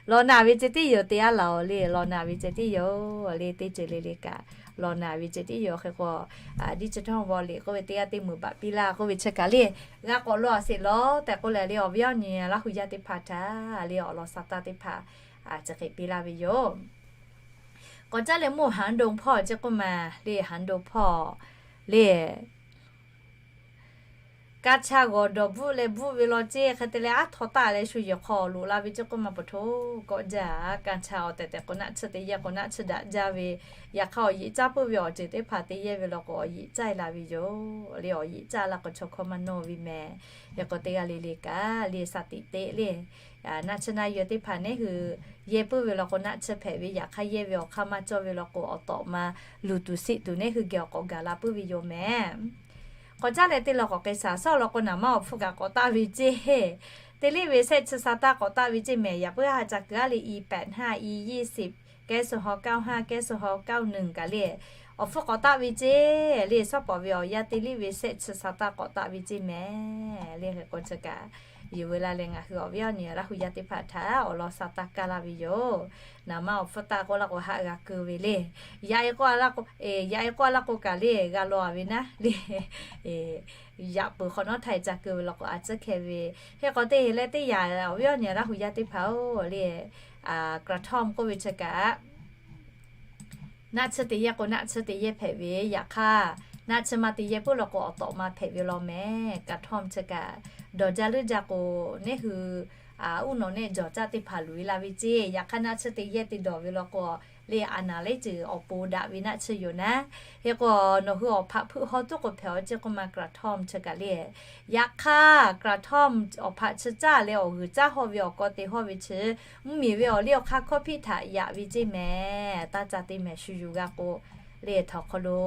Law naˍ ve ceˇ tiˉ yoˬ, te aˉ laˬ oˬ le. Law naˍ ve ceˇ tiˉ yoˬ le, teˇ ceuˬ le le kaꞈ law naˍ ve ceˇ tiˉ yoˬ. Hk'e k'o, digital wallet k'oˆ ve teˇ g'aˇ teˇ meunˍ baꞈ piˇ laˇ k'oˆ ve chi kaꞈ le, g'a k'awꞈ law a sheˍ law tehꞈ k'oˆ leh le, awˬ viˉ awˬ nyi Laˇ hu yaˇ teˇ hpaˍ htaꞈ le awˬ lawn sa taˇ teˇ hpaˍ chi hk'e piˇ laˇ ve yoˬ. K'awꞈ caˉ leh mvuhˇ หางดงพ่อง ceˇ k'oˆ ma le, หางดงพ่อง le, กัญชา g'awˬ dawˬ bvuhˆ leh bvuhˆ ve law ceˇ. Hk'e te leh aˉ htaw taˆ leh shu yehˬ hk'aw loꞈ la ve ceˇ k'oˆ ma, pa htoꞈ kawˆ jaˇ. กัญชา awˬ tehˬ tehˬ k'o naˆ tsuhˇ te yehˇ k'o naˆ tsuhˇ daꞈ jaˇ ve, yaꞈ hk'aˇ awˬ yeꞈ caˇ puiˉ ve awˬ ceuˬ teˇ hpaˍ te yehˇ ve law k'o awˬ yeꞈ caˇ e la ve yoˬ le. Awˬ yeꞈ caˇ laˇ k'o chaw hkawˇ maˇ nawˇ ve mehˍ. Hk'e k'o teˇ g'aˇ le le kaꞈ le สติ teꞈ le, naˆ tsuhˇ naˆ yawˇ teˇ hpaˍ neˉ hui yehˇ puiˉ ve law k'o naˆ tsuhˇ hpehꞈ ve, yaꞈ hk'aˇ yehˇ ve awˬ hk'aˇ maˇ cawˇ ve law k'o awˬ tawꞈ ma luˬ tuˬ siˆ tuˬ neˉ hui geh awˬ k'awꞈ gaˬ la puiˉ ve yoˬ mehˍ. K'awꞈ caˉ leh teˇ law k'awꞈ k'ai shaˍ. Shaˉ law k'o naˍ maˇ awˬ hpfuhˇ kaꞈ k'awꞈ taˆ ve ceˇ. Teˇ liˇ ve shehˆ chi sa taˇ k'awꞈ taˆ ve ceˇ mehˍ. Yaꞈ puiˉ ha ca kuiˬ aˉ le, อีแปดห้า อียี่สิบ แก๊สโซฮอล์ เก้าห้า แก๊สโซฮอล์ เก้าหนึ่ง kaꞈ le, awˬ hpfuhˇ k'awꞈ taˆ ve ceˇ le. Shaˉ pawˍ ve awˬ yanˇ teˇ liˇ ve shehˆ chi sa taˇ k'awꞈ taˆ ve ceˇ mehˍ le. Hk'e k'o chi kaꞈ Yuˬ veu la leh ngaˬ hui awˬ viˉ awˬ nyi Laˇ hu yaˇ teˇ hpaˍ htaꞈ awˬ lawn sa taˇ kaˇ laˇ ve yoˬ. Naˍ manˇ awˬ hpfuhˇ taˇ k'oˆ laˇ k'o haˆ g'a keu ve le. Yaꞈ e k'oˆ laˇ k'o, yaꞈ e k'oˆ laˇ k'o kaꞈ le g'a law a ve naˉ le. Yaꞈ peuˬ hk'awꞈ nawˉ htaˇ ca keu ve law k'o a tcuhˉ hkeh ve. Hk'e k'o teˇ heˆ leh teˇ yanˇ awˬ viˉ awˬ nyi Laˇ hu yaˇ teˇ hpaˍ-oˬ le, กระท่อม k'oˆ ve chi kaꞈ naˆ tsuhˇ te yehˇ k'o naˆ tsuhˇ te yehˇ hpehꞈ ve, yaꞈ hk'aˇ naˆ tsuhˇ maˇ te yehˇ puiˉ law k'o awˬ tawꞈ ma hpehꞈ ve law mehˍ. กระท่อม chi kaꞈ dawˬ jaˇ leuˉ jaˇ k'o, neˇ hui uˉ nawꞈ neˆ jawˬ caˇ teˇ hpaˍ luˬ e la ve ceˇ. Yaꞈ hk'aˇ naˆ tsuhˇ te yehˇ te dawˬ ve law k'o, le a naˍ lehˉ ceuˬ awˬ pon daꞈ ve naˆ tsuhˇ yoˬ naˉ. Hk'e k'o nawˬ hui awˬ hpaꞈ hpeuˆ haw tuˉ k'o hpehꞈ-aw ceˇ k'oˆ ma กระท่อม chi kaꞈ le. Yaꞈ hk'aˇ กระท่อม awˬ hpaꞈ chi caˇ leh awˬ g'uiˬ caˇ hawˇ ve awˬ kawˇ te hawˇ ve chi, mvuhˇmiˬ ve awˬ liˇ awˬ hk'aˇ hkawˇ hpiˆ htaꞈ yaꞈ ve ceˇ mehˍ. Taˇ ca te mehˍ shu yuˬ g'a k'o, le htawnˍ hk'aw lo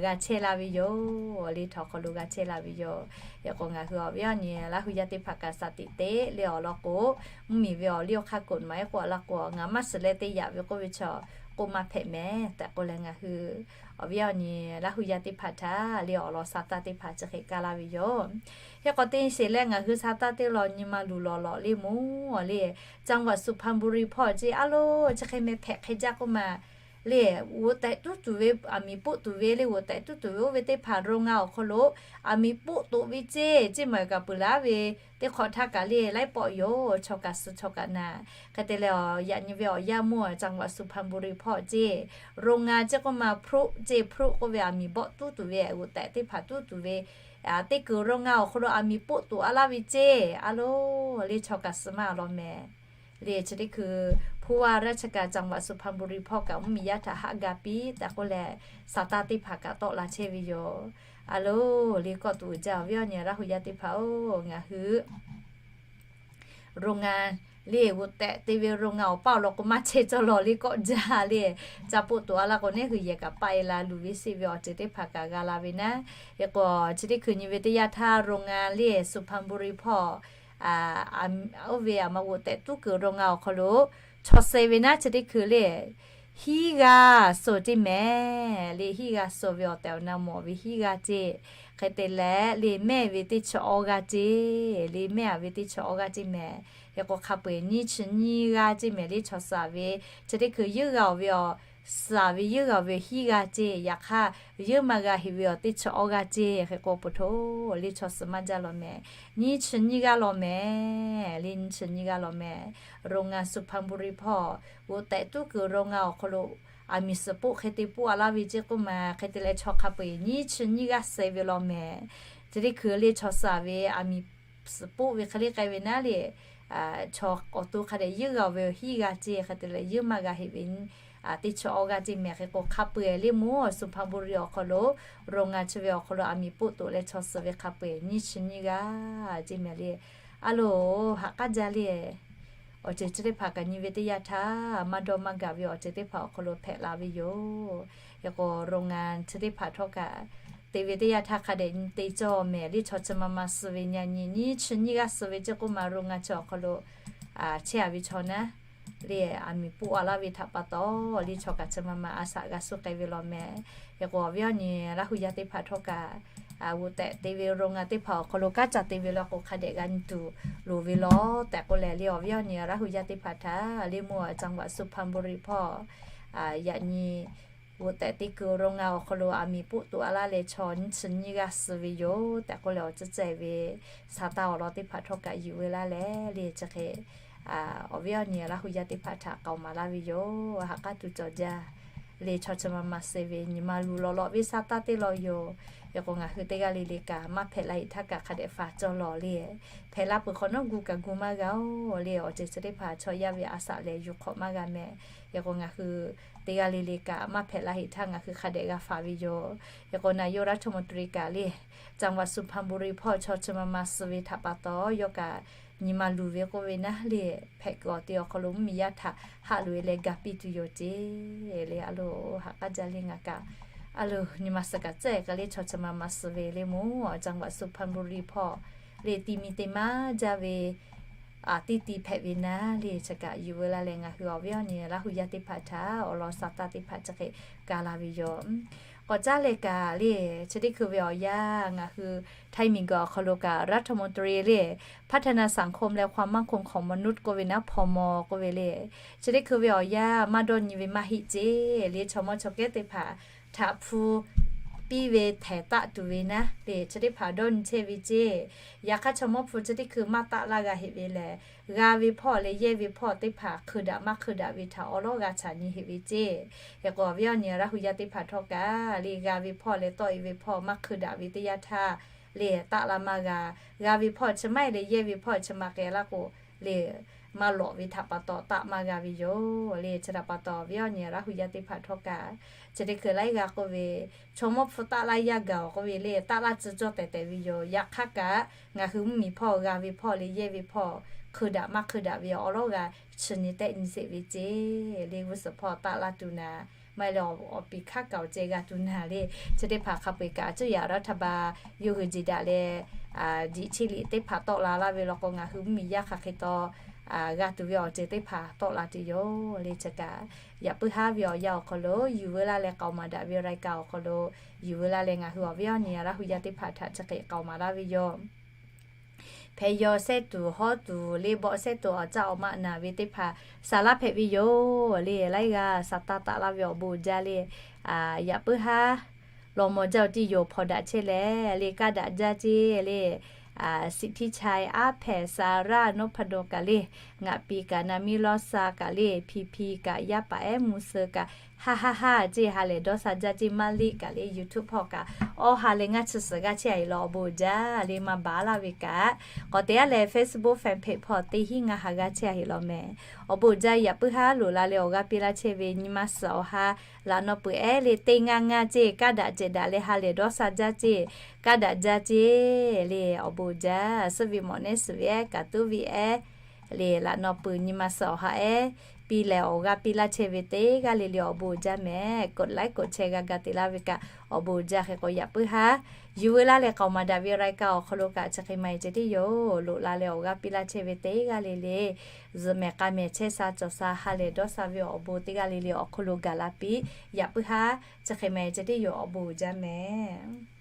g'a chehˇ la ve yoˬ. Le htawnˍ hk'aw lo g'a chehˇ la ve yoˬ. Hk'e k'o ngaˬ hui awˬ viˉ awˬ nyi Laˇ hu yaˇ teˇ hpaˍ kaꞈ shaˍ tiꞈ teꞈ le awˬ lawn k'o, mvuhˇmiˬ ve awˬ liˇ awˬ hk'aˇ k'oˆ maˬ ehˉ k'oˆ laˇ k'o, ngaˬ maˇ shiˍ leh te yaꞈ ve k'oˆ ve chaw k'oˆ maˇ hpehꞈ mehˍ tehꞈ k'oˆ leh ngaˬ hui awˬ viˉ awˬ nyi Laˇ hu yaˇ teˇ hpaˍ htaꞈ le awˬ lawn sa taˇ teˇ hpaˍ chi hk'e kaˇ laˇ ve yoˬ. Hk'e k'o teˇ sheˍ leh ngaˬ hui sa taˇ teˇ lawn nyi ma luˬ lawˬ lawꞈ le mawˬ le, จังหวัดสุพรรณบุรี hpawˇ ceˇ a loˬ chi hk'e meh hpehꞈ hk'e jaˇ k'oˆ ma le, g'oꞈ tehꞈ tuˉ tuˬ ve, aˬ miˍ poˆ tuˬ ve le, g'oꞈ tehꞈ tuˉ tuˬ ve oˇ ve teˇ hpaˍ โรงงาน awˬ hk'aw lo aˬ miˍ poˆ toꞈ ve ceˇ, ceˇ maˬ kaꞈ peuˬ laˇ ve teˇ hk'awꞈ htaˇ kaꞈ le laiˉ pawˆ yoˬ. Chaw kaꞈ suh chaw kaꞈ na. Hk'e te leh yaꞈ nyi ve awˬ yanˇ mawˇ จังหวัดสุพรรณบุรี hpawˇ ceˇ โรงงาน ceˇ k'oˆ ma hpruˆ ceˇ, hpruˆ k'oˆ ve aˬ miˍ bawˆ tuˉ tuˬ ve, g'oꞈ tehꞈ teˇ hpaˍ tuˉ tuˬ ve teˇ kuiˬ โรงงาน awˬ hk'aw lo aˬ miˍ poˆ toꞈ a laˇ ve ceˇ a loˬ le chaw kaꞈ suh maˇ a law mehˍ. Le chi teˇ hkui ผู้ว่าราชการจังหวัดสุพรรณบุรี hpawˇ kaꞈ mvuhˇmiˬ yaˇ htaꞈ haˆ ga piˇ tehꞈ k'oˆ leh, sa taˇ teˇ hpaˍ kaꞈ tawˆ la chehˇ ve yoˬ. A loˬ le kawˆ tuˬ uiˍ jaˇ awˬ viˉ awˬ nyi Laˇ hu yaˇ teˇ hpaˍ-oˬ, ngaˬ hui โรงงาน le g'oꞈ tehꞈ te ve โรงงาน awˬ paˇ awˬ lawn k'o maˇ chehˇ cawˇ lawˬ le kawˆ jaˇ le. Ca poˆ toꞈ a laˇ k'o neˇ hui yehˬ kaꞈ paˆ e la luˬ ve seˆ ve awˬ ceuˬ teˇ hpaˍ kaꞈ g'a la ve naˉ. Hk'e k'o chi teˇ hkui nyi ve teˇ yanˇ htaˇ โรงงาน le สุพรรณบุรี hpawˇ oˇ ve aˬ ma g'oꞈ tehꞈ tuˉ kuiˬ โรงงาน awˬ hk'aw lo chaw suh ve naˉ chi teˇ hkui le hiˉ g'aˇ suh ceˇ mehˍ. Le hiˉ g'aˇ suh ve awˬ tehˬ awˬ na mawˬ ve hiˉ g'aˇ ceˇ. Hk'e te leh le mehˇ ve teˇ chi awˇ g'aˇ ceˇ. Le mehˇ a ve teˇ chi awˇ g'aˇ ceˇ mehˍ. Hk'e k'o hk'a peu-eˬ nyiˇ chi nyiˇ g'aˇ ceˇ mehˍ le chaw suh ve. Chi teˇ hkui yeunˇ g'a-oˬ ve awˬ suh ve yeunˇ g'a-oˬ ve hiˉ g'aˇ ceˇ. Yaꞈ hk'aˇ yeunˇ maˇ g'a heꞈ ve awˬ teˇ chi awˇ g'aˇ ceˇ. Hk'e k'o po hto le chaw suh maˇ jaˇ law mehˍ. Nyiˇ chi nyiˇ g'aˇ law mehˍ. Le nyiˇ chi nyiˇ g'aˇ law mehˍ. โรงงาน สุพรรณบุรี hpawˇ g'oꞈ tehꞈ tuˉ kuiˬ โรงงาน awˬ hk'aw lo aˬ miˍ suhˍ poˆ hk'e te poˆ a laˇ ve ceˇ k'oˆ ma. Hk'e te leh chaw hk'a peu-eˬ nyiˇ chi nyiˇ g'aˇ suh ve law mehˍ. Chi teˇ hkui le chaw suh ve aˬ miˍ suhˍ poˆ ve hk'e le k'ai ve naˉ le, chaw awˬ to hk'a dehꞈ yeunˇ g'a-oˬ ve hiˉ g'aˇ ceˇ. Hk'e te leh yeunˇ maˇ g'a heꞈ ve teˇ chi awˇ g'aˇ ceˇ mehˍ. Hk'e k'o hk'a peu-eˬ le mawˇ สุพรรณบุรี awˬ hk'aw lo โรงงาน chi ve awˬ hk'aw lo aˬ miˍ poˆ toꞈ leh chaw suh ve hk'a peu-eˬ nyiˇ chi nyiˇ g'aˇ ceˇ mehˍ le. A loˬ haꞈ k'aˉ jaˇ le. Awˬ ceuˬ chi teˇ hpaˍ kaꞈ nyi ve teˇ yanˇ htaˇ maˇ dawˇ maˇ gaˬ ve awˬ ceuˬ teˇ hpaˍ awˬ hk'aw lo hpehꞈ la ve yoˬ. Hk'e k'o โรงงาน chi teˇ hpaˍ htawˇ kaꞈ te ve teˇ yanˇ htaˇ hk'a dehꞈ te cawˇ mehˍ le chaw chi ma ma suh ve nyi nyi nyiˇ chi nyiˇ g'aˇ suh ve ceˇ k'oˆ ma โรงงาน chi awˬ hk'aw lo chehˇ a ve chaw naˉ le aˬ miˍ poˆ a laˇ ve htaꞈ pa taw le chaw kaꞈ chi ma ma a shaꞈ g'a suh k'ai ve law mehˍ. Hk'e k'o awˬ viˉ awˬ nyi Laˇ hu yaˇ teˇ hpaˍ htawˇ kaꞈ g'oꞈ tehꞈ te ve โรงงาน teˇ hpaˍ awˬ hk'aw lo kanˉ ca te ve law k'o hk'a dehꞈ g'a nyi tuˬ loˍ ve law tehꞈ k'oˆ leh le awˬ viˉ awˬ nyi Laˇ hu yaˇ teˇ hpaˍ htaꞈ le mawˇ จังหวัดสุพรรณบุรี hpawˇ yaꞈ nyi g'oꞈ tehꞈ te kuiˬ โรงงาน awˬ hk'aw lo aˬ miˍ poˆ toꞈ a laˇ leh chaw nyiˇ chi nyiˇ g'aˇ suh ve yoˬ tehꞈ k'oˆ leh awˬ ceuˬ ceh ve sa taˇ awˬ lawn teˇ hpaˍ htawˇ kaꞈ yuˬ ve laˇ leh le chi hk'e awˬ viˉ awˬ nyi Laˇ hu yaˇ teˇ hpaˍ htaꞈ k'aoˍ maˍ laˇ ve yoˬ. Haꞈ k'aˉ tuˬ cawˬ jaˇ le chaw chi ma ma suh ve nyi ma luˬ lawꞈ lawꞈ ve sa taˇ teˇ lawn yoˬ. Hk'e k'o ngaˬ hui teˇ g'aˇ le le kaꞈ maˇ hpehꞈ la heꞈ htaˇ kaꞈ hk'a dehꞈ faˍ cawˇ lawˬ le. Hpehꞈ la peuˬ hk'awꞈ nawˉ gu kaꞈ gu maˇ g'a-oˬ le awˬ ceuˬ chi teˇ hpaˍ chaw yaˇ ve a shaꞈ lehˬ yuˬ hk'awꞈ maˇ g'a mehˍ. Hk'e k'o ngaˬ hui teˇ g'aˇ le le kaꞈ maˇ hpehꞈ la heꞈ htaˇ ngaˬ hui hk'a dehꞈ g'a faˍ ve yoˬ. Hk'e k'o นายกรัฐมนตรี kaꞈ le จังหวัดสุพรรณบุรี hpawˇ chaw chi ma ma suh ve htaꞈ pa taw yawˇ kaꞈ nyi ma luˬ ve k'oˆ ve naˉ le hpehꞈ kuiˬ awˬ te awˬ hk'aw lo mvuhˇmiˬ yaˇ htaꞈ haˆ loꞈ e leh ga piˇ tuˬ yoˬ ceˇ le. A loˬ haꞈ k'aˉ jaˇ le ngaˬ kaꞈ a loˬ nyi ma suh kaꞈ tcuhˉ k'ai le chaw chi ma ma suh ve le mawˇ จังหวัดสุพรรณบุรี hpawˇ le ti mi te maˇ jaˇ ve teˇ ti hpehꞈ ve naˉ le chi kaꞈ yuˬ veu laˇ leh ngaˬ hui awˬ viˉ awˬ nyi Laˇ hu yaˇ teˇ hpaˍ htaꞈ awˬ lawn sa taˇ teˇ hpaˍ chi hk'e ga la ve yoˬ. K'awꞈ caˉ leh kaꞈ le, chi teˇ hkui ve awˬ yanˇ ngaˬ hui ไทย miˬguiˬ awˬ hk'aw lo kaꞈ รัฐมนตรี le พัฒนาสังคมและความมั่นคงของมนุษย์ k'oˆ ve naˉ hpaw maw k'oˆ ve le, chi teˇ hkui ve awˬ yanˇ maˇ dawˇ nyi ve maˇ heˆ ceˇ le, chaw mawˇ chaw kehˉ teˇ hpaˍ htaꞈ hpu piˇ ve htehˍ taˆ tuˬ ve naˉ le, chi teˇ hpaˍ dawˇ nyi chehˇ ve ceˇ. Yaꞈ hk'aˇ chaw mawˇ hpu chi teˇ hkui maˇ taˆ laˇ g'a heˆ ve lehˬ, g'a ve hpawˇ leh yehˇ ve hpawˇ teˇ hpaˍ hkui daꞈ maˇ hkui daꞈ ve htaꞈ awˉ lawˉ g'a caꞈ nyi heˆ ve ceˇ. Hk'e k'o awˬ viˉ awˬ nyi Laˇ hu yaˇ teˇ hpaˍ htawˇ kaꞈ le, g'a ve hpawˇ leh tawˆ e ve hpawˇ maˇ hkui daꞈ ve teˇ yanˇ htaˇ le, taˆ laˇ maˇ g'a. G'a ve hpawˇ chi maˇ heˆ leh yehˇ ve hpawˇ chi ma k'ai laˇ k'o le, maˇ lawꞈ ve htaꞈ pa taw taˆ maˇ g'a ve yoˬ le. Chi htaꞈ pa taw awˬ viˉ awˬ nyi Laˇ hu yaˇ teˇ hpaˍ htawˇ kaꞈ, chi teˇ hkui laiˉ g'a k'oˆ ve, chaw mawˇ hpu taˆ laˇ yaˇ gaˬ-oˬ k'oˆ ve le, taˆ laˇ tcuh cawˇ tehˬ tehˬ ve yoˬ. Yaꞈ hk'aˇ kaꞈ ngaˬ hui mvuhˇmiˬ hpawˇ g'a ve hpawˇ leh yehˇ ve hpawˇ hkui daꞈ maˇ hkui daꞈ ve awˉ lawˉ g'a chi nyi tehˆ nyi sheˍ ve ceˇ le. G'uˇ suhˍ hpawˇ taˆ laˇ tuˬ naˍ, maˇ heˆ leh awˬ pi hk'aˉ kaꞈ awˬ ceh g'a tuˬ naˍ le, chi teˇ hpaˍ hk'a peu-eˬ kaꞈ cuˇ yaꞈ รัฐบาล yawˇ hui jeˬ daꞈ leh, jeꞈ cheˇ liꞈ teˇ hpaˍ tawˆ la laˇ ve law k'o, ngaˬ hui mvuhˇmiˬ yaˇ hk'aˬ hk'e taw g'a tuˬ ve awˬ ceuˬ teˇ hpaˍ tawˆ la tuˬ yoˬ le. Chi kaꞈ yaꞈ puiˉ haˉ ve awˬ yanˇ awˬ hk'aw lo yuˬ veu laˇ leh k'aoˍ maˍ daꞈ ve รายการ awˬ hk'aw lo yuˬ veu laˇ leh ngaˬ hui awˬ viˉ awˬ nyi Laˇ hu yaˇ teˇ hpaˍ htaꞈ chi hk'e k'aoˍ maˍ laˇ ve yoˬ. Hpehꞈ yaw sehˉ tuˬ hawˉ tuˬ le, bawˆ sehˉ tuˬ awˬ caˆ awˬ maˆ naˬ ve teˇ hpaˍ saˍ laˇ hpehꞈ ve yoˬ le. Laiˉ g'aˇ saˍ taˇ taˆ laˇ ve awˬ bon jaˇ le. Yaꞈ puiˉ haˉ law maw jaˇ-oˬ tiˇ yoˬ hpawnˬ daꞈ chehˇ leh le, kaˇ daꞈ jaˇ ceˇ le. สิทธิชัย aˉ hpehꞈ ซาร่า นพดล kaꞈ le, ngaˬ pi kaꞈ na miˇ lawˇ sha kaꞈ le, pi pi kaꞈ yaˇ paˍ ehˉ mvuhˇ suh kaꞈ, haˉ haˉ haˉ ceˇ ha lehˬ dawˇ sha jaˇ ceˇ. Maˇ liˆ kaꞈ le YouTube hpawˇ kaꞈ awˇ ha leh ngaˇ chi suhˍ g'aˇ chehˇ a heˆ law awˬ bon jaˇ le, maˇ baˬ laˇ ve kaꞈ k'awꞈ te aˉ leh Facebook fan page hpawˇ teˇ hinˉ ngaˇ ha g'aˇ chehˇ a heˆ law mehˍ. Awˬ bon jaˇ yaꞈ puiˉ haˉ loꞈ la leh awˬ g'aˇ piˇ laˇ chehˇ ve nyi ma suhˍ awˬ ha laꞈ naw peuˬ ehˉ le teˇ ngaˇ ngaˇ ceˇ, kaˇ daꞈ cehˬ daꞈ leh ha lehˬ dawˇ sha jaˇ ceˇ, kaˇ daꞈ jaˇ ceˇ le. Awˬ bon jaˇ suhˉ ve mawꞈ nehˉ suhˍ ve ehˉ kaꞈ tuˉ ve ehˉ le, laꞈ naw peuˬ nyi ma suhˍ awˬ ha ehˉ piˇ leh awˬ g'aˇ piˇ laˇ chehˇ ve teˇ g'aˇ le le awˬ bon jaˇ mehˍ. กดไลค์ กดแชร์ g'a ga te laˇ ve kaꞈ awˬ bon jaˇ. Hk'e k'o yaꞈ puiˉ haˉ yuˬ veu laˇ leh k'aoˍ maˍ daꞈ ve รายการ awˬ hk'aw lo kaꞈ chi hk'e maˍ e ceh tiˉ yoˬ. Loꞈ la leh awˬ g'aˇ piˇ laˇ chehˇ ve teˇ g'aˇ le le zuhꞈ mehˍ k'a mehˍ chehˇ sha cawˬ sha ha lehˬ dawˇ sha ve awˬ bon teˇ g'aˇ le le awˬ hk'aw lo gaˬ la piˇ. Yaꞈ puiˉ haˉ chi hk'e maˍ e ceh tiˉ yoˬ. Awˬ bon jaˇ mehˍ.